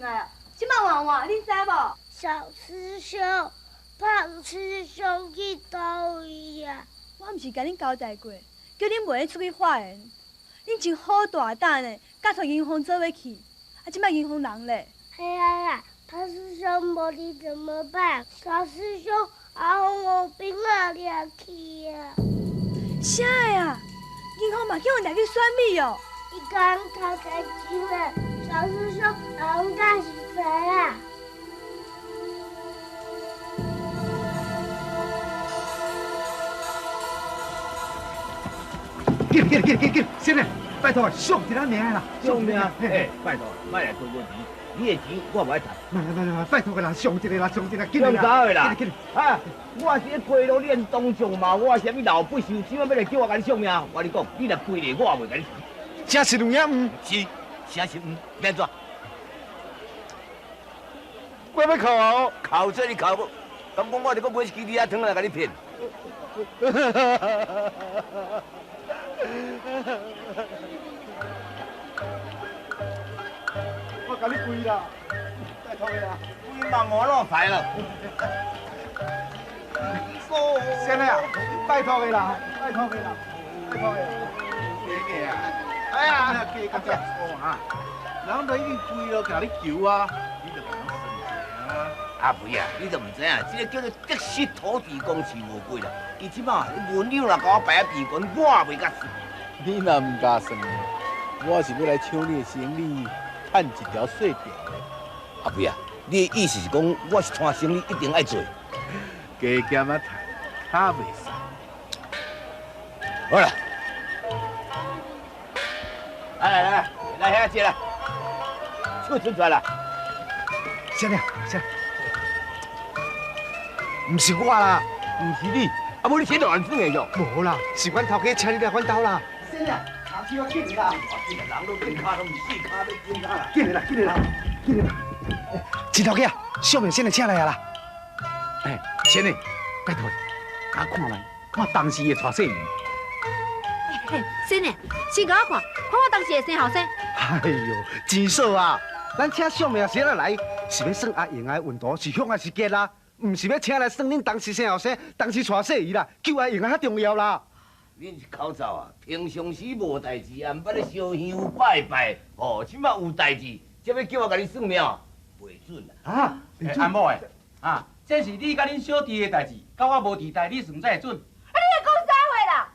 來啊！這擺換換，你知無？小師兄，胖師兄去佗位啊？我毋是共恁交代過，叫恁袂用出去發言。恁真好大膽呢，敢帶銀鳳做伙去？啊，這擺銀鳳人咧？係啊啦，胖師兄無佇怎麼辦？小師兄阿鳳予兵仔掠去啊！啥个啊？銀鳳嘛叫𪜶掠去選美哦？伊講頭家錢了，小師兄阿鳳敢是誰啊？緊緊緊緊緊，先生，拜託，相一下命啦！相命？欸，拜託，莫來多我錢，你的錢我無愛趁。莫莫莫，拜託個啦，相一個啦，相一個，緊啦！相的啦！緊啊！我是咧街路練東將嘛，我是啥物老不修，這擺欲來叫我共你相命？我共你講，你若跪咧，我也袂共你。真是有影毋？是，真是毋？欲按怎？我欲哭，哭做你哭無？敢講我著閣買一支李仔糖來共你騙？我共你跪啦，拜託你啦，跪嘛我落財了。先生啊，拜託你啦，拜託你啦，拜託你。假假啊！哎呀，假甲遮粗哈，人都已經跪落共你求啊，你就共人算一下啊。阿肥啊，你都毋知影，這个叫做得失土地公是無貴啦。伊這擺阮娘若共我排啊鼻管，我也袂共算。你若毋共算，我是欲來搶你的生理，趁一條細條的。阿肥啊，你的意思是講，我是攤生理一定愛做？加減仔趁，較袂使。好啦，來來來，來遐借來，手伸出來啦。先生，先生，毋是我啦，毋是你，啊無你先落來算的喲。無啦，是阮頭家請你來阮兜啦。先生，手啊緊啦！人攏變跤，攏毋四跤，欲變跤啦！緊啦，緊啦，緊啦！錢頭家，相命先生請來啊啦！哎，先生，拜託，共我看覓，看當時的娶細姨。嘿，先生，先共我看，看我當時會生後生。哎喲，錢嫂啊，咱請相命先生來，是欲算阿英的運途是凶還是吉啦？毋是欲請來算恁當時生後生，當時娶細姨啦，救阿英較重要啦。恁是口走啊！平常時無代誌，也毋捌咧燒香拜拜，哦，這擺有代誌，才欲叫我共你算命，袂準啦。啊，阿某的，啊，這是你佮恁小弟的代誌，佮我無佇代，你算才會準。啊，你咧講啥話啦？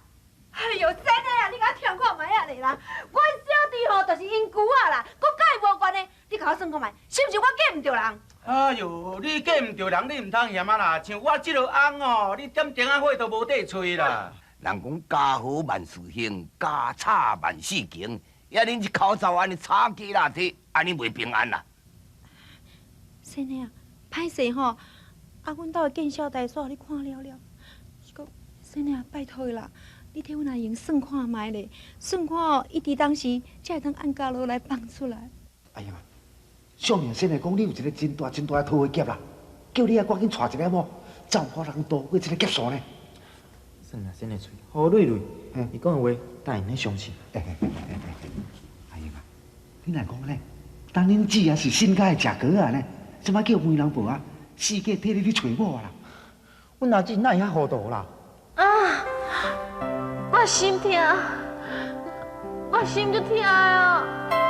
哎喲，真的啦，你共我聽看覓仔咧啦！阮小弟吼就是因姑仔啦，閣佮伊無關係，你共我算看覓，是毋是我嫁毋著人？哎喲，你嫁毋著人，你毋通嫌啊啦！像我這个翁哦，你點燈仔火都無地揣啦。人講家和萬事興，家吵萬事窮。呀，恁這口走按呢吵架啦，體按呢袂平安啦。先生啊，歹勢吼，啊，阮兜的見笑大嫂你看了了，是講先生啊，拜託的啦，你替阮阿英算看覓咧，算看哦，伊佇當時才會當按家落來放出來。哎呀，相命先生講你有一个真大真大的桃花劫啦，叫你愛趕緊娶一个某，造福人渡過這个劫數呢。算啦，先的喙好蕊蕊，伊講的話，當然咧相信。阿英啊，你若講呢？當恁姊啊是新家的食果仔呢，這擺叫媒人婆啊，四界替你去揣某啊啦。阮阿姊哪會遐糊塗啦？啊！我心疼，我心足疼啊！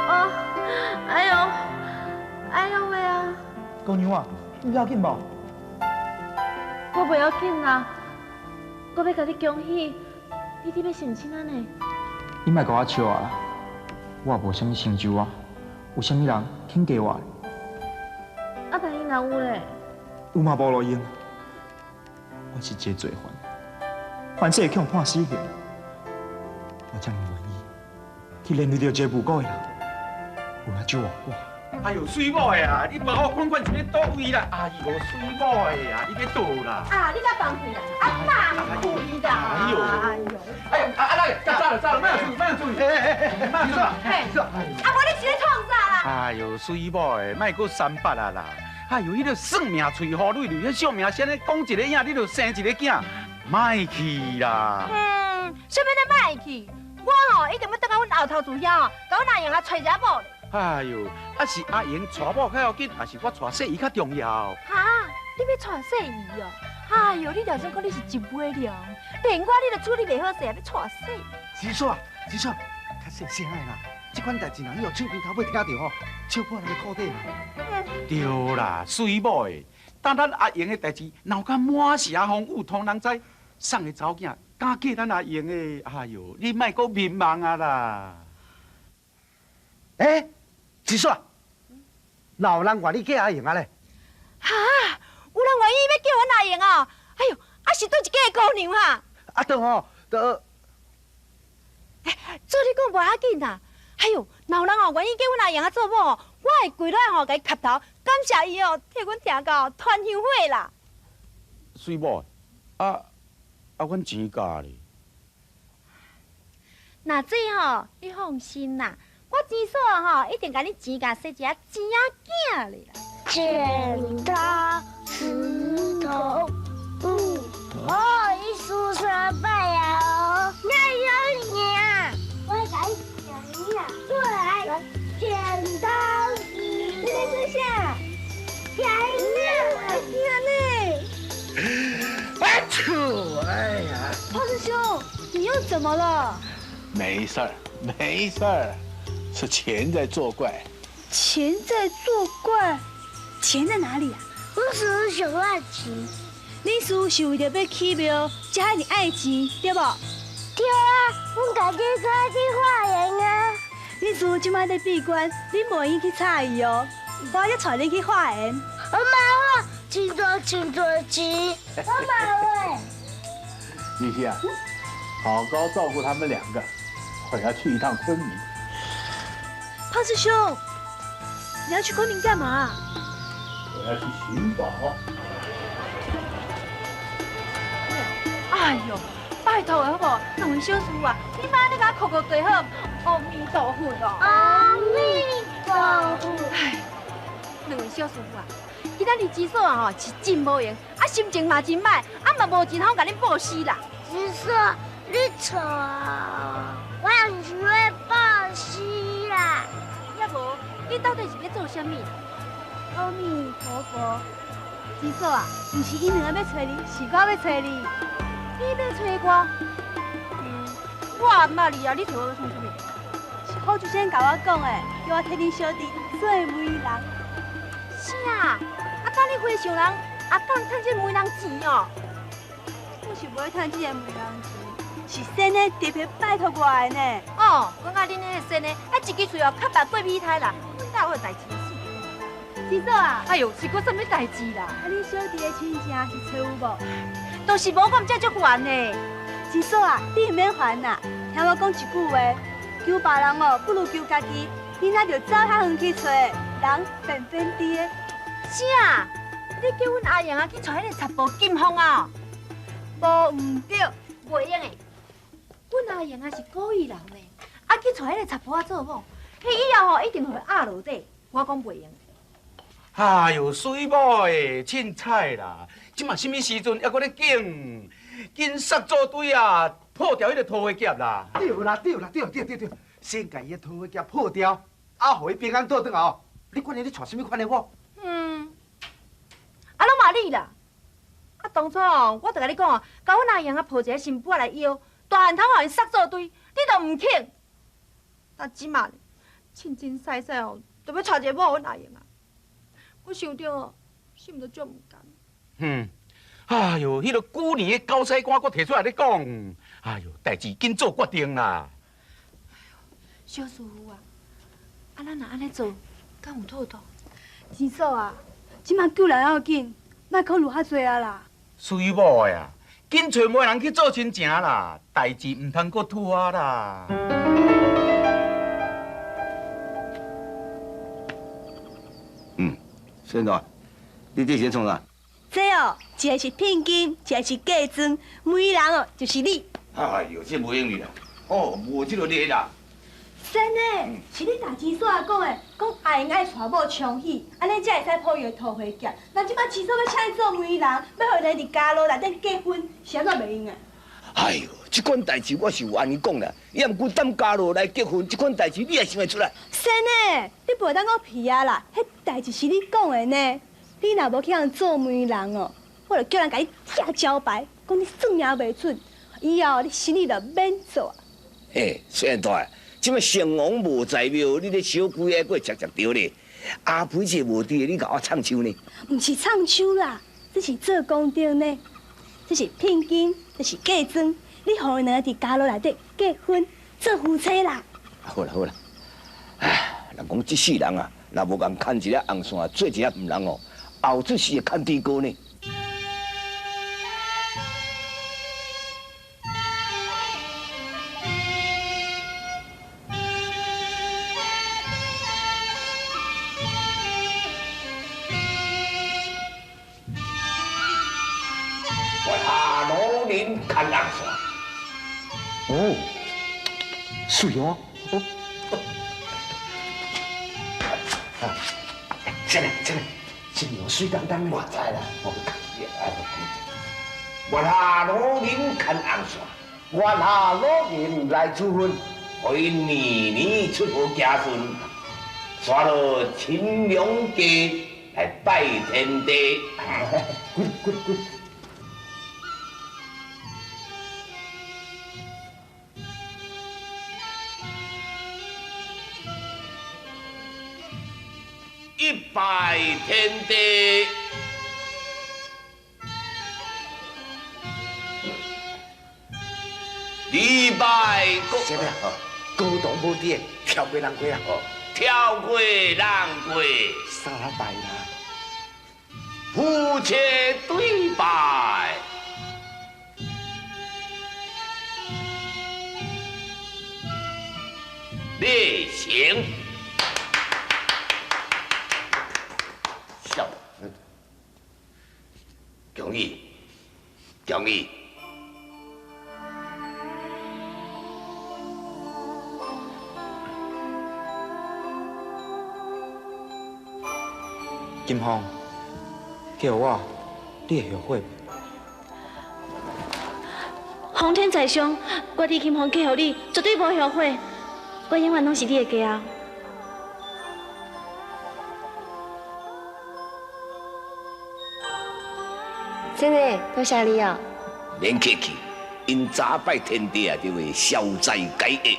啊！哎喲，哎喲喂啊！姑娘啊，你要緊無？我袂要緊啦。我欲共你恭喜，你伫欲成親啊呢？你莫共我笑啊啦！我也無啥物成就啊，有啥物人肯嫁我？啊，萬一若有咧？有嘛無路用。我是一个罪犯，犯世會去予判死刑。我才毋願意去連累著一个無辜的人，有哪少活我？哎呦，水某的啊！你把我管管是欲佗位啦？哎呦，水某的啊，你欲倒啦？啊，你才放屁啦！啊，放屁啦！哎呦，哎呦，啊啊来，走了走了，莫注意，莫注意，哎哎哎，莫注意，啊，无你是咧创啥啦？哎呦，水某的，莫阁三八啊啦！哎呦，彼个算命喙好蕊蕊，彼相命先咧讲一个影，你就生一个囝，莫去啦！嗯，啥物咧莫去？我吼一定欲转到阮后头厝遐吼，共阮阿英啊揣一个某咧。哎呦，啊是阿英娶某较要紧，还是我娶细姨较重要？哈，你欲娶细姨哦？哎呦，你就算讲你是一尾龙，连我你都处理袂好势，欲娶细？子嫂啊，子嫂，较细声的啦，这款代志若你予手边头尾听著吼，笑破人的裤底啦。对啦，水某的，等咱阿英的代志闹甲满城风雨，通人知，送个查某囝敢嫁咱阿英的？哎呦，你莫阁迷茫啊啦！欸，子嫂，哪有人愿意嫁阿英啊咧？哈，有人愿意欲嫁阮阿英啊？哎呦，啊是佗一家姑娘哈？啊对吼，对。欸，做你讲无要紧啦。哎呦，若有人哦愿意嫁阮阿英啊做某，我会跪落来吼，共伊磕头，感谢伊哦，替阮听到传香火啦。水某，啊，阮钱家咧？若这吼，你放心啦。我钱嫂吼，一定共你钱共生一个钱仔囝咧啦。剪刀石头布，哦，一输失败啊！那有你啊，我来讲一下，过来，剪刀石，你在做啥？讲一下，听呢。哎呦，哎呀！胖师兄，你又怎么了？没事儿，没事儿。是钱在作怪，钱在作怪，钱在哪里啊？我是想爱钱，你师是为著欲起庙，才遐尔爱钱，对无？对啊，阮家己阁爱去化缘啊。你师这摆在闭关，你袂用去插伊哦。我才带你去化缘。我嘛好，真多真多钱，我嘛会。玉溪啊，好高照顾他们两个，我要去一趟昆明。胖师兄，你要去昆明干嘛？我要去寻宝。哎呦，拜托的好无？两位小师傅啊，你莫按呢共我哭哭地好，阿弥陀佛哦。阿弥陀佛。哎，两位小师傅啊，今仔日钱嫂啊吼是真无闲，啊心情嘛真歹，啊嘛无钱通共恁布施啦。钱嫂，你错，我毋是欲布施啦。也无，你到底是欲做啥物？阿弥陀佛，钱嫂啊，毋是𪜶两个欲揣你，是我欲揣你。你欲揣我？我也毋捌你啊，你揣我欲创啥物？是好主先共我讲的，叫我替恁小弟做媒人。啥？啊，等你和尚人，啊，敢趁这媒人钱哦？我是无欲趁这个媒人钱，是仙的特别拜托我的呢。哦，讲到恁彼个仙的，啊，一支喙哦，较白过米胎啦，阮兜有代志。钱嫂啊！哎呦，是阁啥物代志啦？啊，恁小弟的亲情是揣有无？都是无，我毋才足烦呢。钱嫂啊，你毋免烦啦，听我讲一句话，求别人哦，不如求家己。你若著走较远去揣，人便便佇的。啥？你叫阮阿英啊去娶彼个贼婆金凤啊？无毋对，袂用的。阮阿英啊是故意人呢，啊去娶彼个贼婆仔做某，彼以后吼一定予压落底。我讲袂用。哎呦，水某的，凊彩啦！这马啥物时阵，犹阁咧紧，紧煞做堆啊，破掉彼个桃花劫啦！对啦，对啦，对对对对，先共伊的桃花劫破掉，啊，予伊平安倒转来哦。你管伊咧娶啥物款的某？嗯，啊，拢嘛你啦！啊，当初哦，我就共你讲哦，共阮阿英啊抱一个新妇仔来邀，大汉头予𪜶煞做堆，你都毋肯。但这马凊凊彩彩哦，就欲娶一个某予阮阿英啊！我想著哦，心就足毋甘。嗯，哎呦，彼个旧年的交差官阁提出来咧讲，哎呦，代志紧做决定啦。小师傅啊，啊，咱若按呢做，敢有妥当？钱嫂啊，这马救人要紧，莫考虑较济啊啦。水某的啊，紧揣媒人去做亲情啦，代志毋通阁拖啦。嗯，孙大，你这是咧创啥？这哦，一个是聘金，一个是嫁妆，媒人哦就是你。哎呦，这无用哩啦，哦，无这个礼啦。真的，是你大钱嫂仔讲的，讲阿英爱娶某冲喜，按呢才会使破伊的桃花劫。那这摆钱嫂欲请伊做媒人，欲予𪜶伫家路内底结婚，是按怎袂用的？哎呦，這款代誌我是有按呢講啦，伊毋過踮家落來結婚，這款代誌你也想會出來？先生，你袂當講皮啊啦，彼代誌是你講的呢。你若無去予人做媒人哦，我就叫人共你拆招牌，講你算命袂準，以後你生意就免做啊。嘿，雖然大，這擺成王無在廟，你咧小鬼還閣會食食著咧。阿培這無佇，你共我唱秋呢？毋是唱秋啦，這是做功德呢，這是聘金，這是嫁妝，你予𪜶兩个佇家落內底結婚做夫妻啦。好啦好啦，唉，人講這世人啊，若無共牽一粒紅線，做一粒毋人哦，後出世會牽豬哥呢。哦，水哦！啊，真的真的，真有水當當的。我知啦，我下老人牽紅線，我下老人來主婚，予𪜶年年出好子孫，煞落親娘家來拜天地。滾滾滾！一拜天地，二拜國。啥物啊？高堂無佇，跳過人過啊！跳過人過。三拜啦。夫妻對拜。禮成。强义，强义。金凤，嫁予我，你會後悔無？皇天在上，我李金鳳嫁予你，絕對無後悔。我永遠攏是你的家后。真的，多謝你哦。免客氣，𪜶早拜天地啊，就會消災解厄。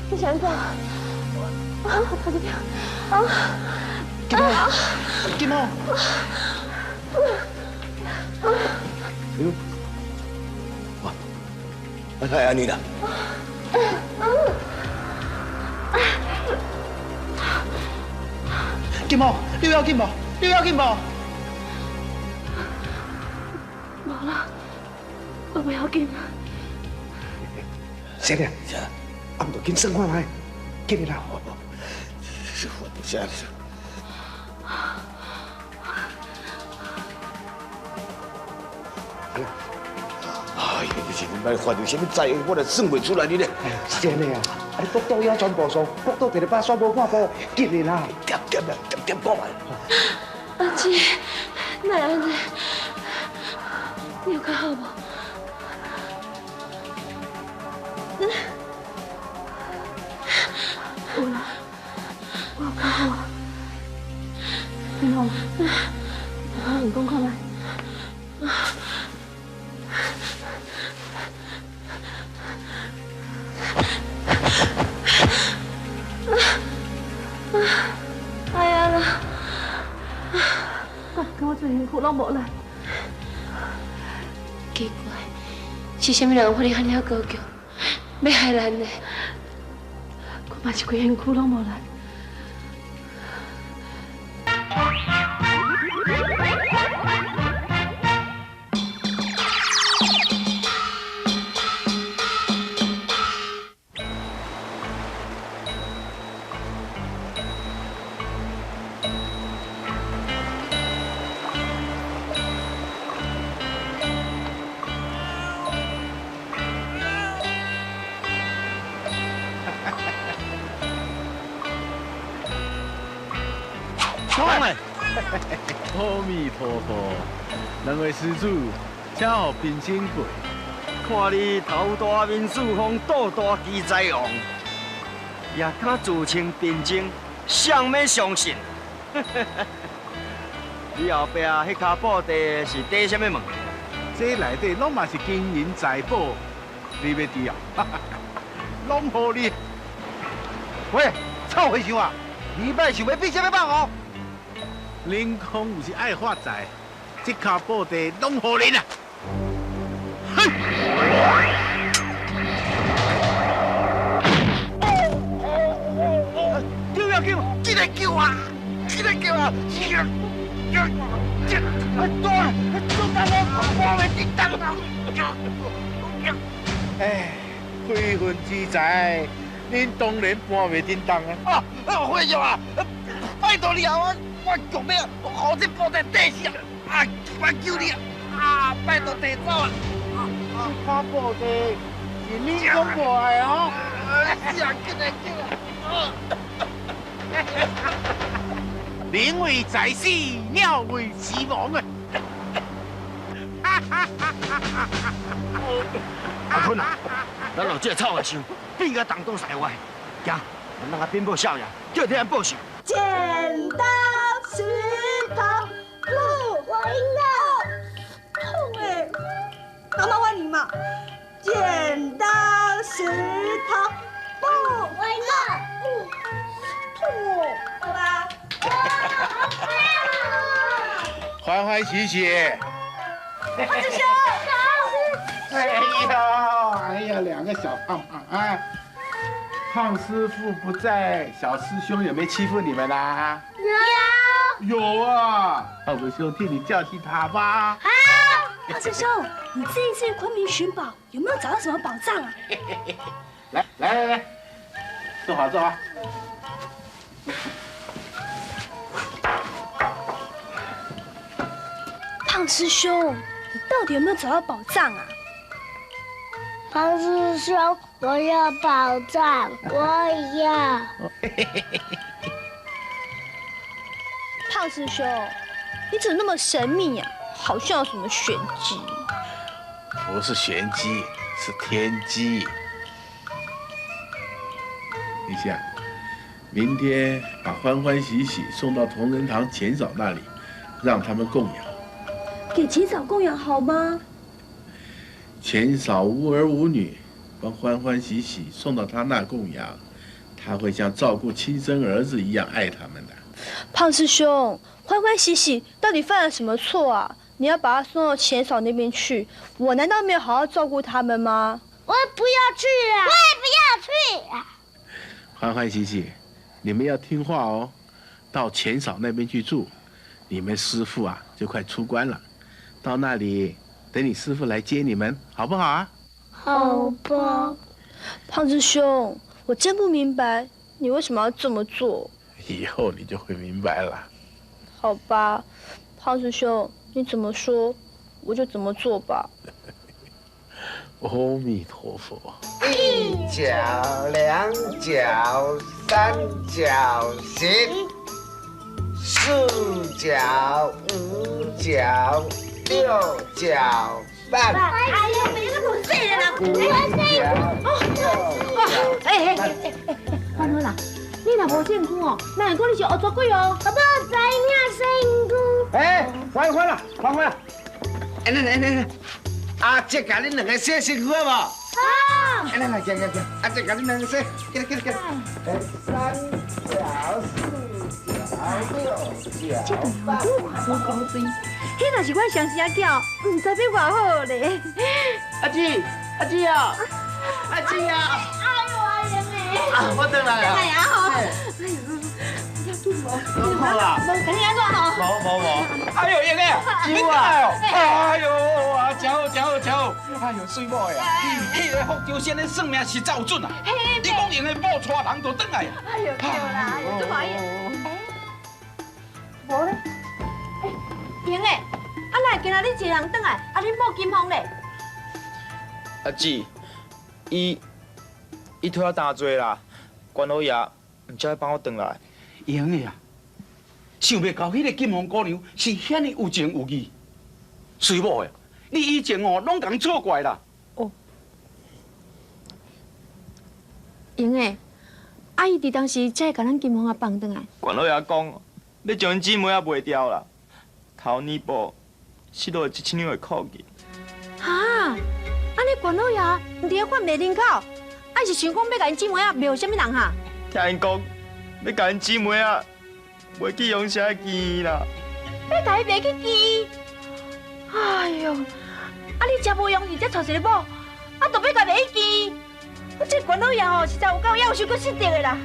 这是按怎？啊，头一跳！啊！金凤，金凤！哎呦！哇！啊，哪会按呢啦？金凤，你要紧无？你要紧无？无啦，我袂要紧。先生，啊，毋著紧算看覓，紧啦！我等下。哎呀，你是莫发著啥物灾，我来算袂出来你咧。是按呢啊，啊你国道遐全部数，国道摕一把煞无半步，紧的啦！点点啦，点点讲来。阿姊，哪会按呢？你有较好无？有啦，我有较好啊。金凤，我用讲看觅。身躯拢无力。奇怪，是啥物人法力遐尔高强，欲害咱呢？我嘛是规身躯拢无力。阿弥陀佛，两位施主，请予贫僧过。看你头大面四方，肚大奇财王，也敢自称贫僧，谁欲相信？你后壁彼跤布袋是缀啥物物？这内底拢嘛是金银财宝，你欲知啊？拢予你。喂，臭和尚啊，你莫想欲变啥物蠓哦？恁讲有是爱发财，这跤布袋拢予恁啊！哼！救啊救！进来救啊！进来救啊！多，做到我我袂叮当啊！哎，非分之财，恁当然搬袂叮当啊！啊，和尚啊，拜托你啊！我强欲予这布袋缀死啊！我求你啊！拜托提走啊！这跤布袋是你讲无爱哦？是啊，紧来紧来！人为财死，鸟为食亡啊！阿坤啊，咱落这个臭和尚变甲东倒西歪，行，咱来禀报少爷，叫天报仇。剪刀石头布，我赢了，痛哎！妈妈换你嘛。剪刀石头布，我赢了，痛哦，爸爸。欢欢喜喜。胖师兄，哎呀，哎呀，两个小胖胖啊！胖师傅不在，小师兄有没有欺负你们啦？有。有啊，胖师兄替你教训他吧。好。胖师兄，你这一次去昆明寻宝，有没有找到什么宝藏啊？来来来来，坐好坐好。胖师兄，你到底有没有找到宝藏啊？胖师兄，我要宝藏，我要。胖师兄，你怎么那么神秘呀？好像有什么玄机？不是玄机，是天机。你想，明天把欢欢喜喜送到同仁堂钱嫂那里，让他们供养。给钱嫂供养好吗？钱嫂无儿无女，把欢欢喜喜送到他那供养，他会像照顾亲生儿子一样爱他们的。胖师兄，欢欢喜喜到底犯了什么错啊？你要把他送到钱嫂那边去，我难道没有好好照顾他们吗？我不要去啊！我也不要去啊！欢欢喜喜，你们要听话哦，到钱嫂那边去住，你们师父啊就快出关了，到那里等你师父来接你们，好不好啊？好吧。胖师兄，我真不明白你为什么要这么做。以后你就会明白了。好吧，胖师兄，你怎么说，我就怎么做吧。阿弥陀佛。一角、两角、三角形，四角、五角、六角半。哎呀，别个狗废了啦！哦，哎哎哎哎，欢欢啦，你若无身躯哦，那会讲你是恶作鬼哦。我不知影身躯。哎，欢欢啦，欢欢啦，哎，来来来来，阿叔共恁两个洗身躯好无？啊！来来，行行行，啊，这共你两个说，起来起来起来。三角四角六角这顿愈看愈古锥，彼若是阮相思仔囝，毋知欲偌好咧。阿姊，阿姊啊，阿姊啊！哎呦，阿英嘞！啊，我转来啊！转来啊吼！哎呦，要紧无？好啦，无共你按怎吼？无无无。哎呦，英儿，你来哦！哎呦，啊，真好真好真好！哎呦，水某的啊，彼个福州先生算命实在有准啊！你讲英的某娶人就转来啊！哎呦，对啦，哎呦，足欢喜。哎，无咧？哎，英儿，啊，哪会今仔你一个人转来？啊，恁某金凤咧？阿姊，伊替我担罪啦，关老爷毋才会放我转来。英的啊，想袂到彼个金凤姑娘是遐尔有情有义。水某的，你以前哦拢共错怪啦。哦。英的，啊伊伫当时才会共咱金凤仔放转来。关老爷讲，欲将𪜶姊妹仔卖掉啦，头年报失落一千两的苦银。哈？按呢关老爷毋伫咧贩卖人口，啊是想讲欲共𪜶姊妹仔卖予啥物人哈？听𪜶讲，欲共𪜶姊妹仔卖去阳城的妓院啦。欲共伊卖去妓院？哎哟，啊你真无容易才娶一个某，啊都欲共卖去妓院？这关老爷吼，实在有够夭寿阁失德的啦！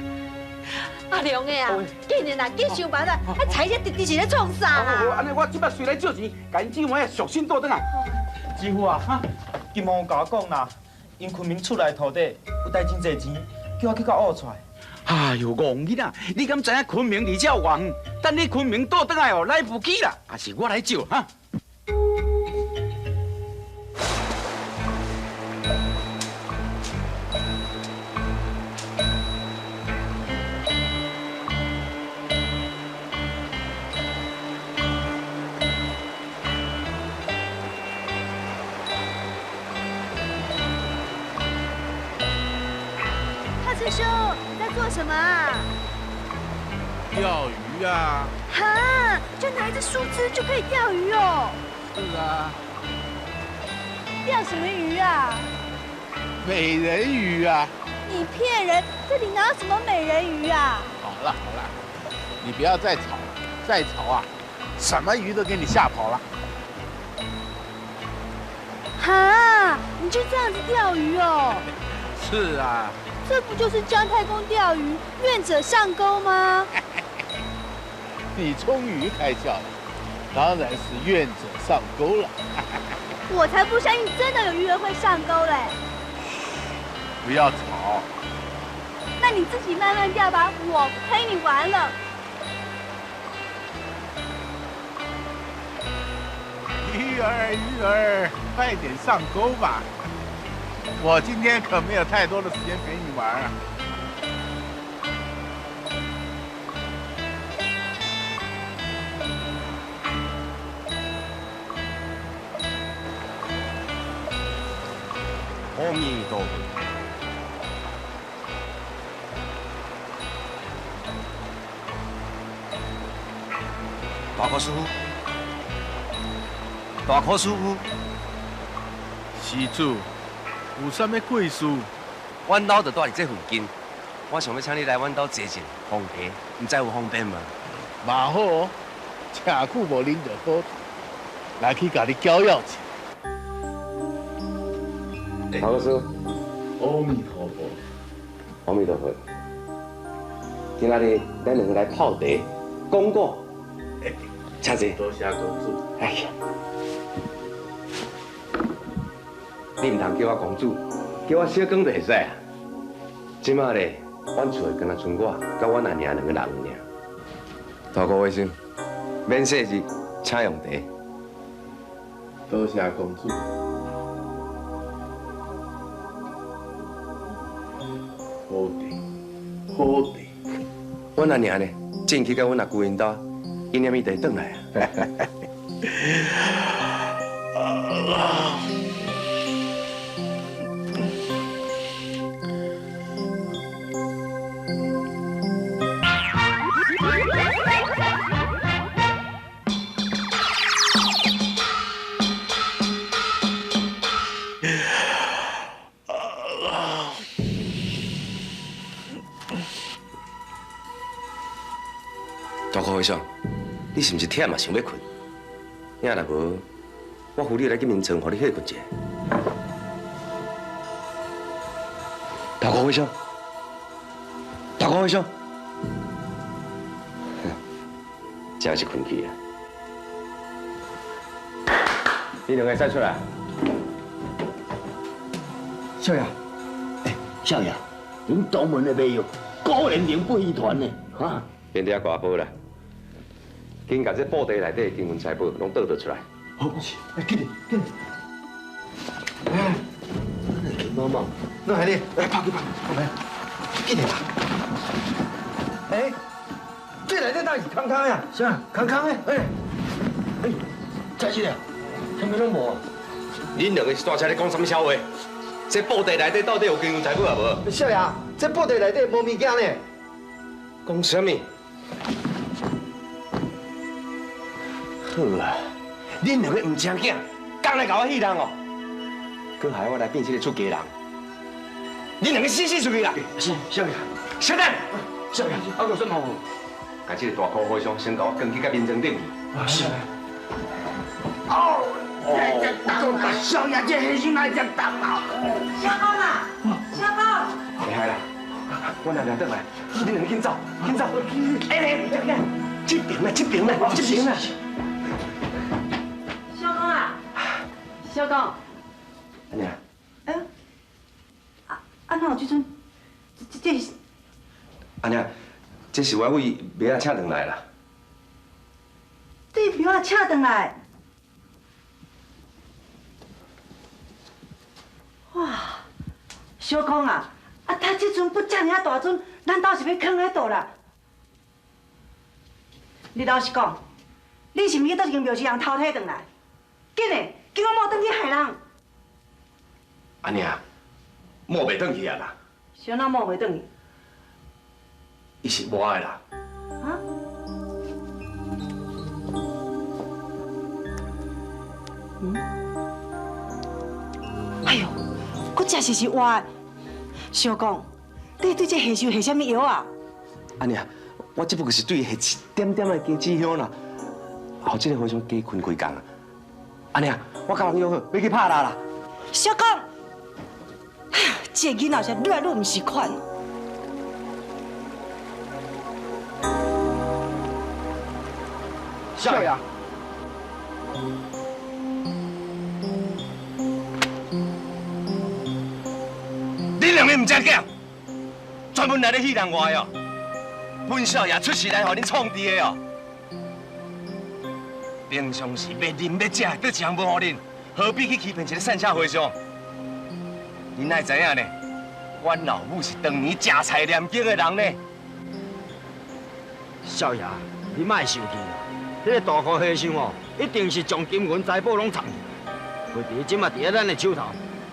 阿良的啊，紧的啦，紧想办法，啊财这直直是咧创啥啦？按呢我这摆随来借钱，共𪜶姊妹仔赎身倒转来。姊夫啊，哈，金凤有共我讲啦，𪜶昆明厝内涂底有带真济钱，叫我去共挖出来。哎呦，戆囡仔，你敢知影昆明离遮有偌远？等你昆明倒转来哦，来不及啦，还是我来借哈。师兄，你在做什么啊？钓鱼啊！哈，就拿一只树枝就可以钓鱼哦。是啊。钓什么鱼啊？美人鱼啊！你骗人！这里哪有什么美人鱼啊？好了好了，你不要再吵了，再吵啊，什么鱼都给你吓跑了。哈，你就这样子钓鱼哦？是啊。这不就是姜太公钓鱼，愿者上钩吗？你终于开窍了，当然是愿者上钩了。我才不相信真的有鱼儿会上钩嘞！不要吵。那你自己慢慢钓吧，我不陪你玩了。鱼儿，鱼儿，快点上钩吧！我今天可没有太多的时间陪你玩啊！阿弥陀佛。大哥师傅，大哥师傅，施主。有啥物贵事？阮兜就住伫这附近，我想欲请你来阮兜坐阵奉茶，毋知有方便无？嘛好，诚久无啉著好茶，来去共你搅搅一下。大哥师，阿弥陀佛，阿弥陀佛。今仔日咱两个来泡茶，讲古，请坐。多谢公主。哎呀。你毋通叫我公主，叫我小光就会使啊。这马咧，阮厝内敢若賰我，佮阮阿娘两个人尔。大哥卫生，免细致，请用茶。多谢公主。好茶，好茶。阮阿娘呢，进去佮阮阿姑𪜶兜，𪜶念伊就会转来啊。大哥和尚，你是毋是忝啊？想欲睏？你若无，我扶你来去眠床，予你歇睏一下。大哥和尚，大哥和尚，真是睏去啊！你两个再出来。少爷，欸，少爷，恁东门的卖药果然名不虚传呢，哈！免伫遐挂报啦。紧共这布袋内底的金银财宝拢倒倒出来。好，哎，紧紧。哎，金妈妈，哪系你？来拍去拍，来，紧来啦。哎，这内底哪是空空的？啥？空空的？哎，哎，这是啊，啥物拢无啊？恁两个是大车咧讲啥物笑话？这布袋内底到底有金银财宝啊无？少爷，这布袋内底无物件呢。讲啥物？好啊，恁两个毋正经，敢来共我戏弄哦？阁害我来变这个出家人，恁两个死死出去啦！是，少爷，小等，少爷，啊，阁算无？共这个大箍和尚先共我扛去到眠床顶去。是。哦，这少爷这和尚来这重啊！小公啊，小公。厉害啦，我娘娘转来，恁两个紧走，紧走。哎哎，这边啦，这边啦，这边啦。小公啊，小公。阿娘。哎，啊，哪有这阵？这是。阿娘，这是我为庙仔请转来啦。对庙仔请转来。哇，小公啊，啊，他这阵不遮尔啊大阵，咱兜是欲囥佇佗啦？你老实讲，你是毋是去佗一间庙是人偷提转来？紧的，叫我某转去害人。阿娘，某袂转去啊啦。啥人某袂转去？伊是活的啦。啊？嗯？哎呦，阁真是是活的。小公，你对这下手下啥物药啊？阿娘，我只不过是对伊下一点点的鸡子香啦，予这个和尚加困几工啊。阿娘，我佮人约好，欲去拍蜡啦。小公，这个囡仔是愈来愈毋是款。少爷。你两个毋正经，专门来咧戏弄我的哦。本少爷出世来予恁创治的哦。平常时欲啉欲食，倒一项无予恁，何必去欺骗一个散下和尚？恁哪会知影呢？阮老母是当年食菜念经的人呢。少爷，你莫生气啦。彼个大箍和尚哦，一定是将金银财宝拢藏去。问题这马伫咧咱的手头，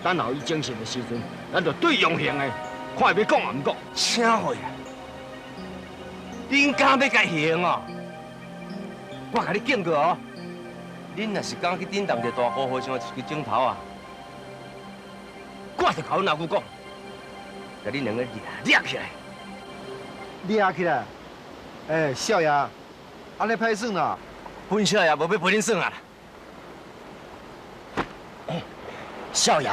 等候伊精神的时阵，咱就对用刑的，看伊欲讲也毋讲。啥货啊？恁敢欲共刑哦？我共你警告哦，恁若是敢去震动这大箍和尚的一支指头啊，我就共阮老母讲，共恁两个掠起来。掠起来？哎，少爷，按呢歹耍啦。本少爷无欲陪恁耍啊！欸，少爷，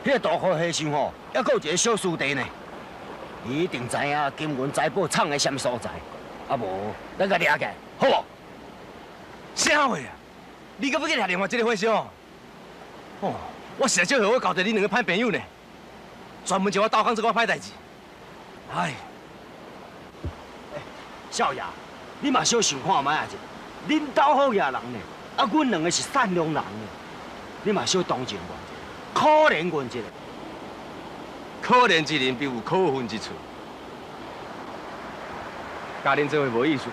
彼个大箍和尚吼，犹阁有一个小师弟呢，伊一定知影金银财宝藏在啥物所在，啊无，咱共掠起来，好无？啥话啊？你阁欲去掠另外一个和尚？哦，我实在足后悔交代恁两个歹朋友呢，专门招我斗空做我歹代志。哎，少爷，你嘛小想看觅啊者，恁兜好野人呢，啊，阮两个是善良人呢，你嘛小同情阮一下，可怜阮一下。可怜之人必有可恨之处，共恁做伙无意思。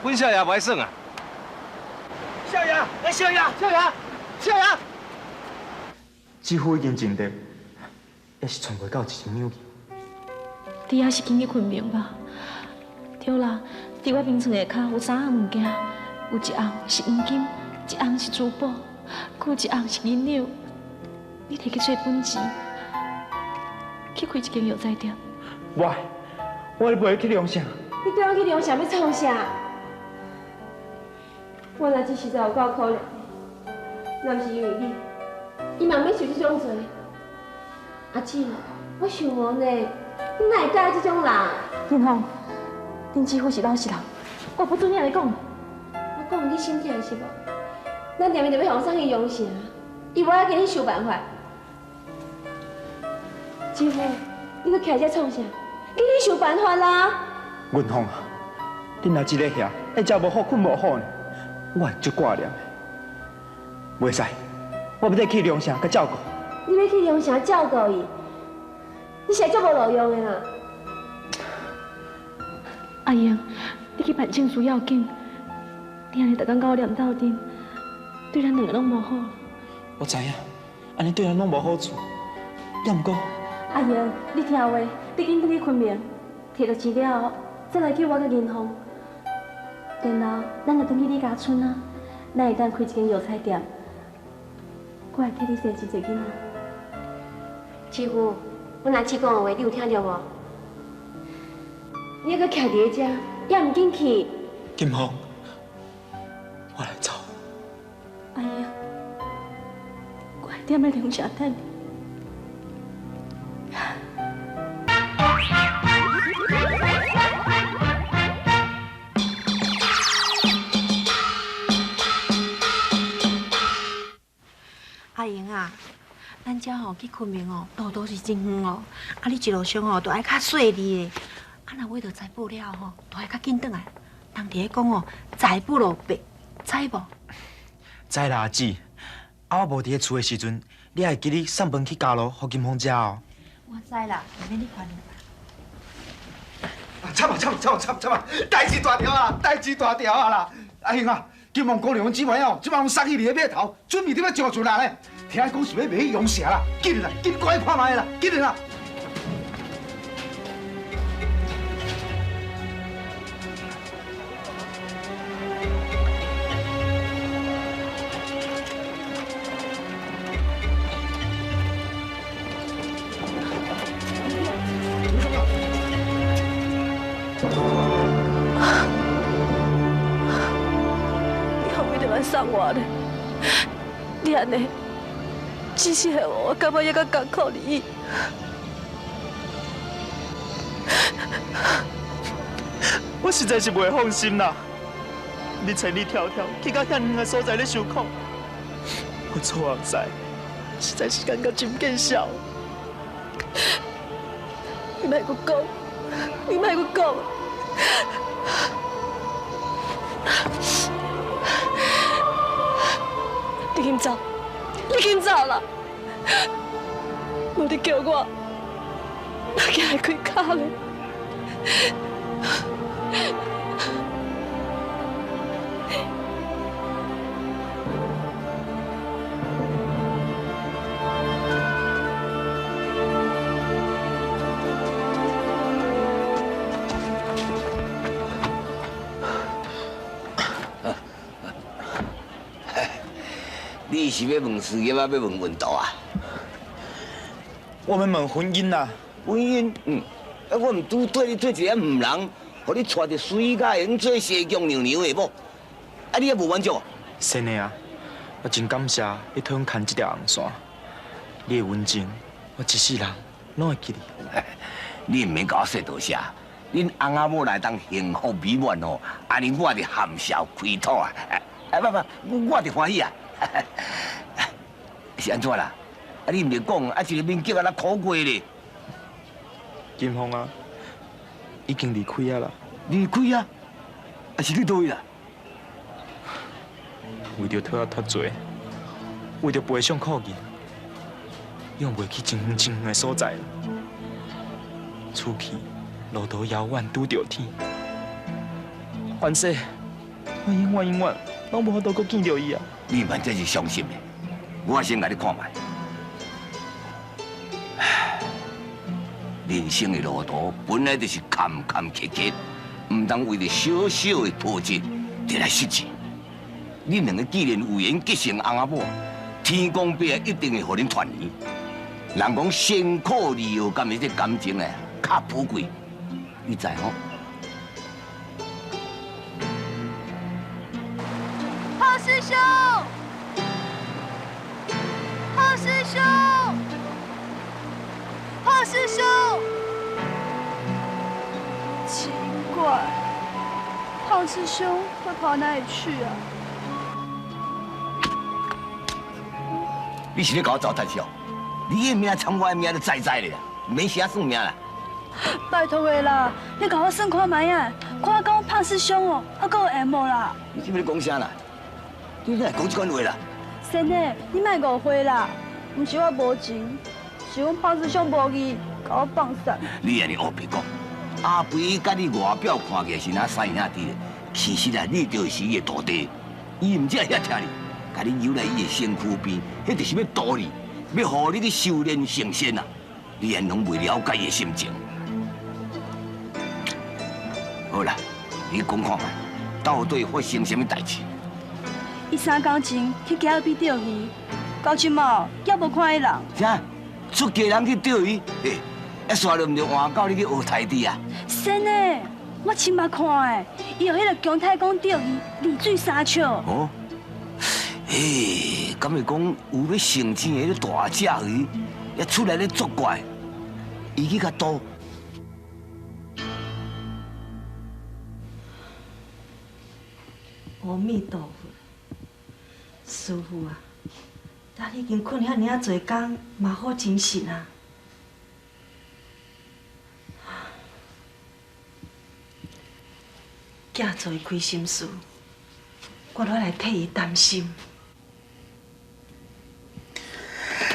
本少爷无爱耍啊！少爷，哎，少爷，少爷，少爷！姊夫已经尽力，也是传袂到一声两句。你也是紧去困眠吧。对啦，伫我眠床下跤有三项物件，有一项是黄金，一项是珠宝，阁有一项是银两。你提去做本钱，去开一间药材店。我，我袂去龙城。你对我去龙城欲创啥？我阿姊实在有够可怜，若毋是因为你，伊嘛免受这种罪。阿姊，我想无呢，你哪会嫁这种人？金凤，恁姊夫是老实人，我不准你按呢讲。我讲你心疼是无？咱踮伊就欲予送去阳城，伊无爱给你想办法。姊夫，你阁徛遮创啥？紧去想办法啦！银凤啊，恁阿姊咧遐，会食无好，睏无好呢，我会足挂念的。袂使，我欲去龙城佮照顾。你欲去龙城照顾伊？你实在足无路用的啦！阿英，你去办证书要紧，你按呢逐工佮我念斗阵，对咱两个拢无好。我知影，按呢对咱拢无好处，也毋过。阿英，你听话，你紧转去昆明，摕到钱了后，再来叫我佮银凤。然后，咱就转去李家村啊，咱会当开一间药材店，我会替你生真济囡仔。姊夫，阮阿姊讲的话，你有听著无？你犹阁徛伫遮，也毋紧去。金凤，我来走。阿英，我会踮咧龙城等你。阿英啊，咱遮吼去昆明哦，路途是真远哦。啊，你一路上吼都爱较细腻的。啊，若买著财宝了吼，都爱较紧转来。人伫咧讲哦，财不落白，知无？知啦，阿姊。啊，我无伫咧厝的时阵，你爱记得送饭去家路，予金凤食哦。我知啦，毋免你烦。惨啊惨惨惨惨啊！代志大条啊，代志大条啊啦！阿英啊，金凤姑娘阮姊妹哦，这摆拢杀去伫咧码头，准备伫欲上船啦咧。听讲是欲卖去阳城啦，紧啦，紧过去看觅啦，紧啦！送我咧，你按呢，只是予我感觉犹阁艰苦而已。我实在是袂放心啦，你千里迢迢去到遐远的所在咧受苦，我错后在，实在是感觉真见笑。你莫阁讲，你莫阁讲。你紧走，你紧走啦！无你叫我，我惊会开跤咧。你是欲问事业啊，欲问运道啊？我欲问婚姻啦。婚姻，嗯，啊，我毋拄对你做一个毋人，予你娶一个水甲会用做鞋匠娘娘的某，啊，你也无满足？先生啊，我真感谢你替阮牵这条红线，你的温情，我一世人拢会记得。你毋免共我说多谢，恁翁仔某来当幸福美满哦，按呢我就含笑开吐啊！哎，不不，我就欢喜啊！是按怎啦？啊，你毋是讲啊，一个面激啊，那苦过咧？金凤啊，已经离开啊啦。离开啊？啊是去佗位啦？为著讨仔脱罪，为著赔偿苦银，用袂去真远真远的所在啦。出去路途遥远，拄著天，反正我永远永远拢无法度阁见著伊啊！你毋这是伤心的，我先共你看觅。人生的路途本来就是坎坎坷坷，毋通为著小小的波折就来失志。恁两个既然有缘结成翁仔某，天公伯一定会予恁团圆。人讲先苦而后甘，是这感情的。较宝贵，你知吼？胖师兄，胖师兄，胖师兄，奇怪，胖师兄会跑哪里去啊？你是咧共我糟蹋笑？你的命参我的命都知知咧，免写算命啦。拜托的啦，你共我算看觅啊，看讲胖师兄哦，还阁有缘无啦？你这欲咧讲啥啦？你哪会讲这款话啦？仙女，你莫误会啦，毋是我无情，是阮胖师兄无义，共我放散。你按呢乌白讲，阿肥佮你外表看起来是若师兄弟咧，其实啊，你就是伊的徒弟，伊毋只遐疼你，共你诱来伊的身躯边，彼就是欲渡你，欲予你去修炼成仙啊！你还拢未了解伊的心情。好啦，你讲看觅，到底发生啥物代志？伊3工前去街仔边钓鱼，到这马也无看彼人。啥？出家人去钓鱼？嘿，啊，煞就毋著换到你去学刣猪啊？真的，我亲目看的，伊予彼个姜太公钓鱼，离水3尺。哦，嘿，敢会讲有欲成精的彼个大只鱼，也出来咧作怪，伊去共渡。阿弥陀佛，师父啊，咱已经睏遐尔啊济工，嘛好精神啊。囝做的亏心事，我落来替伊担心。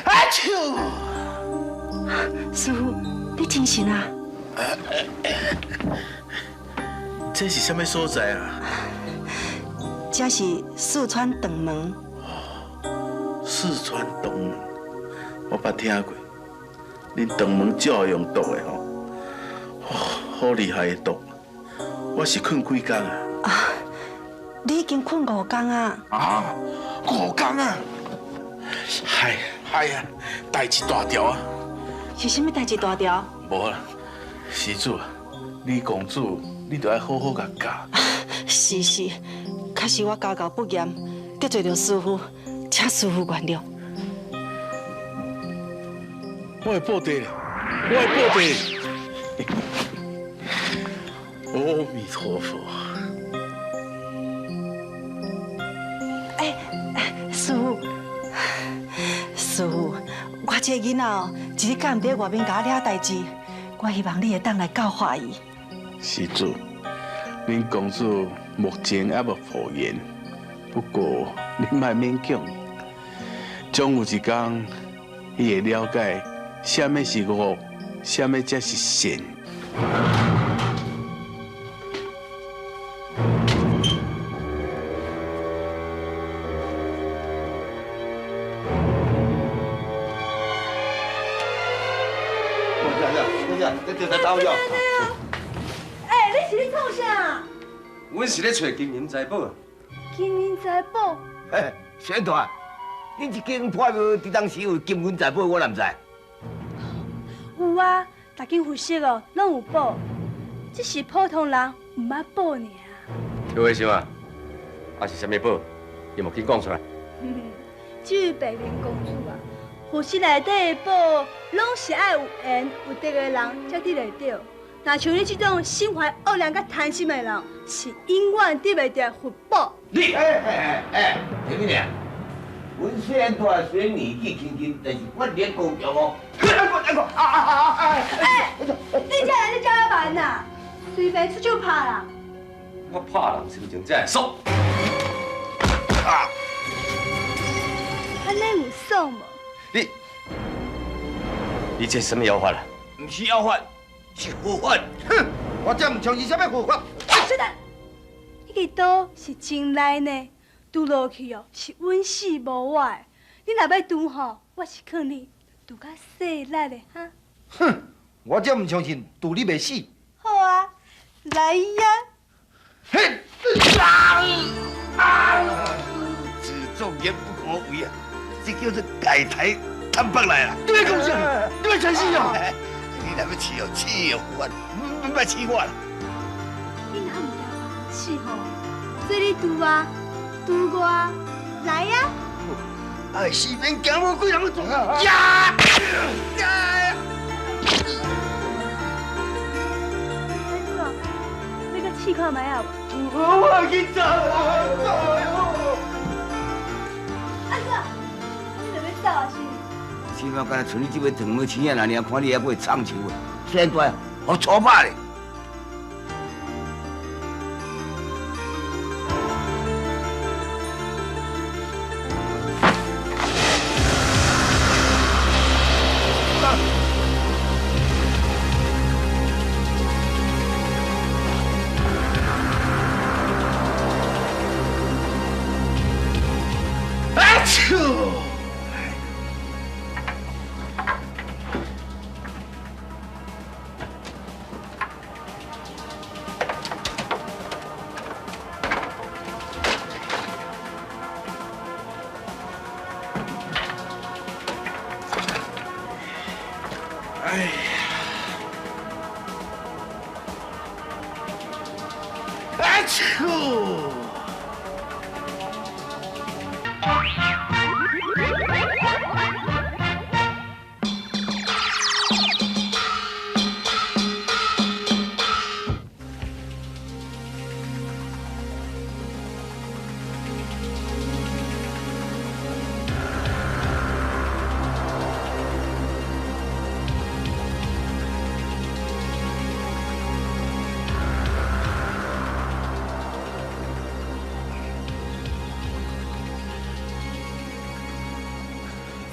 阿秋，师父，你精神啊？这是啥物所在啊？这是四川长门。四川长门，我捌听过。恁长门照用毒的吼，好厉害的毒。我是睏几工啊？啊，你已经睏5工啊？啊，5工啊！嗨嗨啊，代志大条啊！是啥物代志大条？无啦，施主，李公子，你著爱好好共教。是是。确实我家教不严，得罪著师父，请师父原谅。我的宝地，我的宝地。阿弥陀佛。哎，师父，师父，我这个囡仔哦，一日敢毋伫外面共我惹代志，我希望你会当来教化伊。施主，恁公子目前还无破缘，不过你莫勉强，总有一天，伊会了解啥物是恶，啥物才是善。哎，你是咧创啥？阮是咧揣金银财宝。金银财宝？嘿，宣传，恁这间破庙伫当时有金银财宝，我哪毋知？有啊，逐间佛寺哦，拢有宝，只是普通人毋捌宝尔。邱和尚啊，啊是啥物宝？你莫紧讲出来。这位白面公主啊，佛寺内底的宝，拢是爱有缘有德的人才得会著。若像你这种心怀恶念佮贪心的人，是永远得袂著佛宝。你哎，停你俩！阮虽然大虽然年纪轻轻，但是法力高强哦。哎，你这人你这么慢呐？随便出手拍啦。我拍人心情才会爽。啊！按呢有爽无？你这是啥物妖法啦？毋是妖法，是护法。哼，我才毋相信啥物护法。小等，彼个刀是真利呢，拄落去哦是稳死无活的。你若欲拄吼，我是劝你拄较细力的哈。哼，我才毋相信拄你袂死。好啊，来呀！嘿，啊！自作孽不可为啊！这叫做解台摊北来啊！你欲讲啥？你欲猜死啊！你你若欲饲哦，饲哦，我，莫饲我啦。你哪毋惊别人死吼？所以你拄啊，拄我，来啊！哎，死免惊，无几人去做。呀！呀！安怎？你阁试看觅啊？我去走啊！安怎？你著欲走啊是？起码敢若賰你这尾长毛青仔尔，看你犹阁会藏手的，现在好粗暴咧。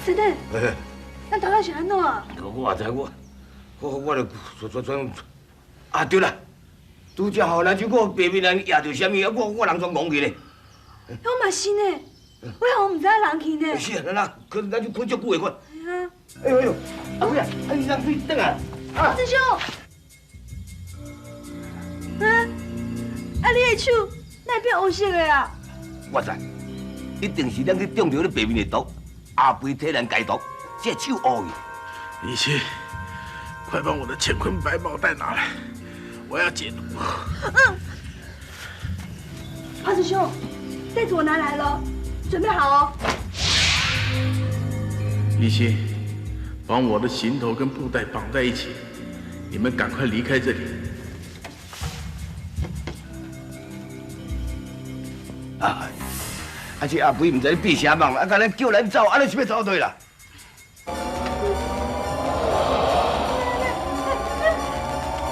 师弟，咱头仔是按怎？我也知，我就转转啊，对啦，拄则吼，咱就个白面人压著啥物，啊，我人全戆去咧。我嘛是呢，我好毋知人去呢。是啊，咱可咱就困足久的款。系啊。哎呦呦，阿妹啊，啊你人水转来。啊，师兄。啊，啊你的手哪会变乌色的啊？我知，一定是咱去中著咧白面的毒。阿肥替咱解毒，这手乌去。李七，快把我的乾坤百宝袋拿来，我要解毒。嗯。潘师兄，袋子我拿来了，准备好哦。一心，把我的行头跟布袋绑在一起，你们赶快离开这里。啊！啊！这阿肥毋知咧变啥梦，啊！共咱叫咱走，按呢是欲走佗啦？等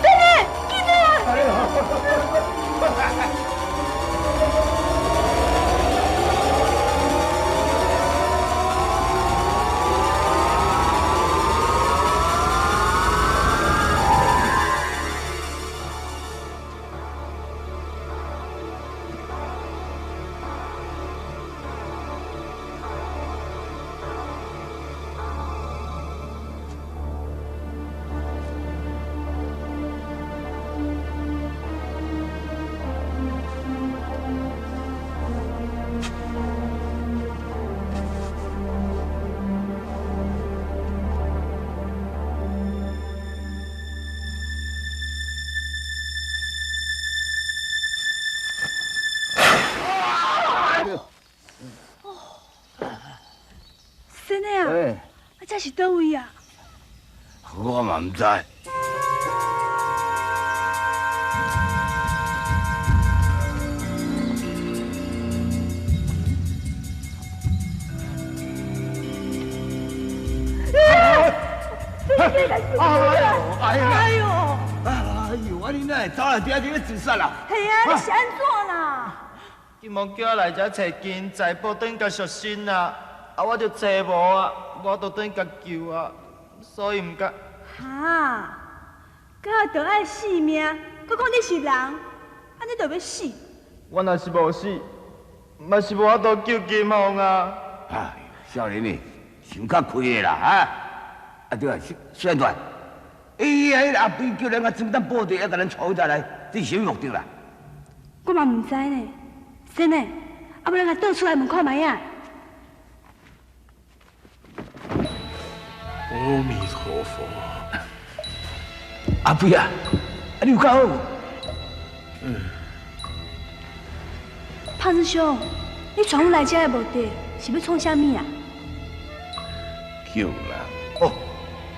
下，紧来啊！是佗位啊？我嘛毋知。哎呦！哎呦！哎呦！啊你哪会走来伫遐伫咧自杀啦？系啊，你是按怎啦？金毛叫我来遮揣金财宝，转共赎身啊！啊，我就揣无啊，无就转共救啊，所以毋敢。哈，到著爱死命，阁讲你是人，按呢著欲死。我若是无死，嘛是无法度救金凤啊！哎，少年的，想较开的啦，哈！啊对啊，小段，哎呀，彼个阿肥叫咱啊装当布袋，啊，共咱带回来，这是啥物目的啦？我嘛毋知呢，先生，啊，欲咱共倒出来问看觅仔。阿弥陀佛。阿飞啊，啊你有较好无？嗯。胖师兄，你带阮来这的目的是欲创啥物啊？救人。哦，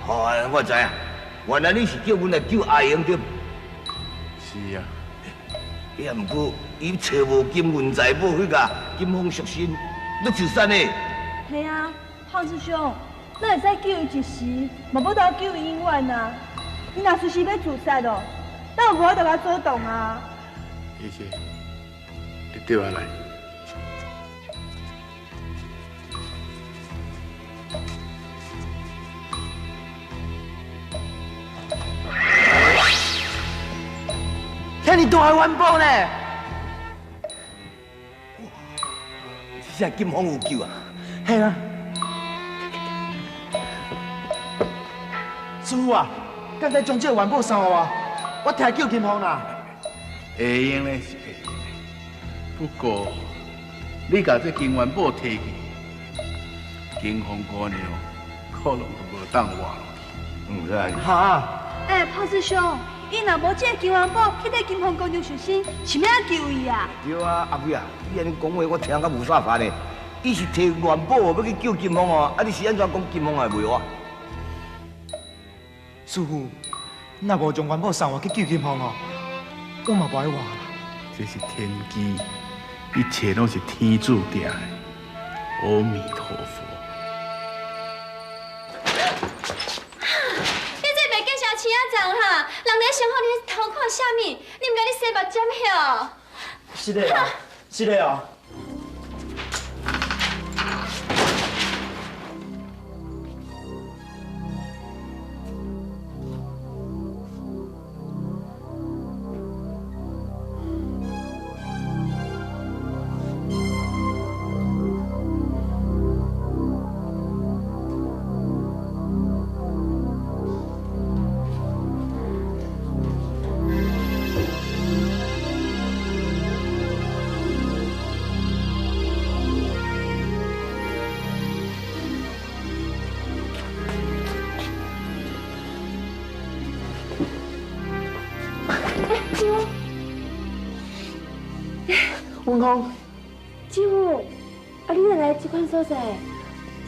好啊，我知啊，原来你是叫阮来救阿英对？是啊。也毋过，伊揣无金银财宝，彼个金凤赎身，欲自杀呢？系啊，胖师兄，咱会使救伊一时，嘛无得救伊永远啊！伊若随时欲自杀哦，咱有无法度共阻挡啊？谢谢，你对我来。遐尔大个元宝呢？这下金凤有救啊！嘿啊！师傅啊，敢知将这个元宝送予我，我提救金凤啦。会用咧是会用的，不过你共这金元宝提去，金凤姑娘可能就无当活落去。嗯，是啊。哈！欸，胖师兄，伊若无这个金元宝去缀金凤姑娘赎身，是欲按怎救伊啊？对啊，阿飞啊，你按呢讲话，我听甲雾煞煞呢。伊是提元宝欲去救金凤哦，啊，你是按怎讲金凤也袂活？师傅，若无将元宝送我去救金凤哦，我嘛无爱活啦。这是天机，一切拢是天注定的。阿弥陀佛。你这袂见啥青仔粽哈？人伫生好你偷看啥物？你毋该你洗目针晓？是的啊，是的啊。文芳，姊夫，啊，你哪来这款所在？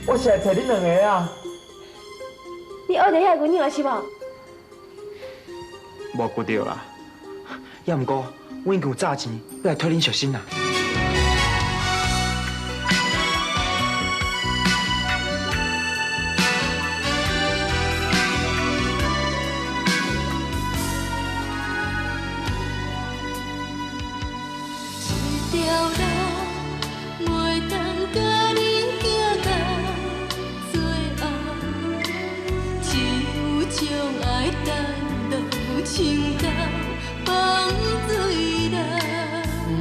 我是来揣恁两个啊。你学著遐个银两是无？无掘著啦，也毋过我已经有诈钱，欲来替恁赎身啦。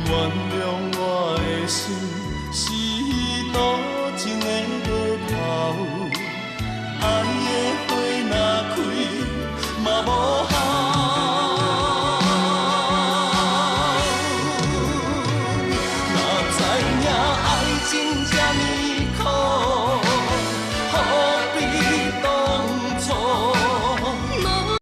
原谅我的心是多情的日头，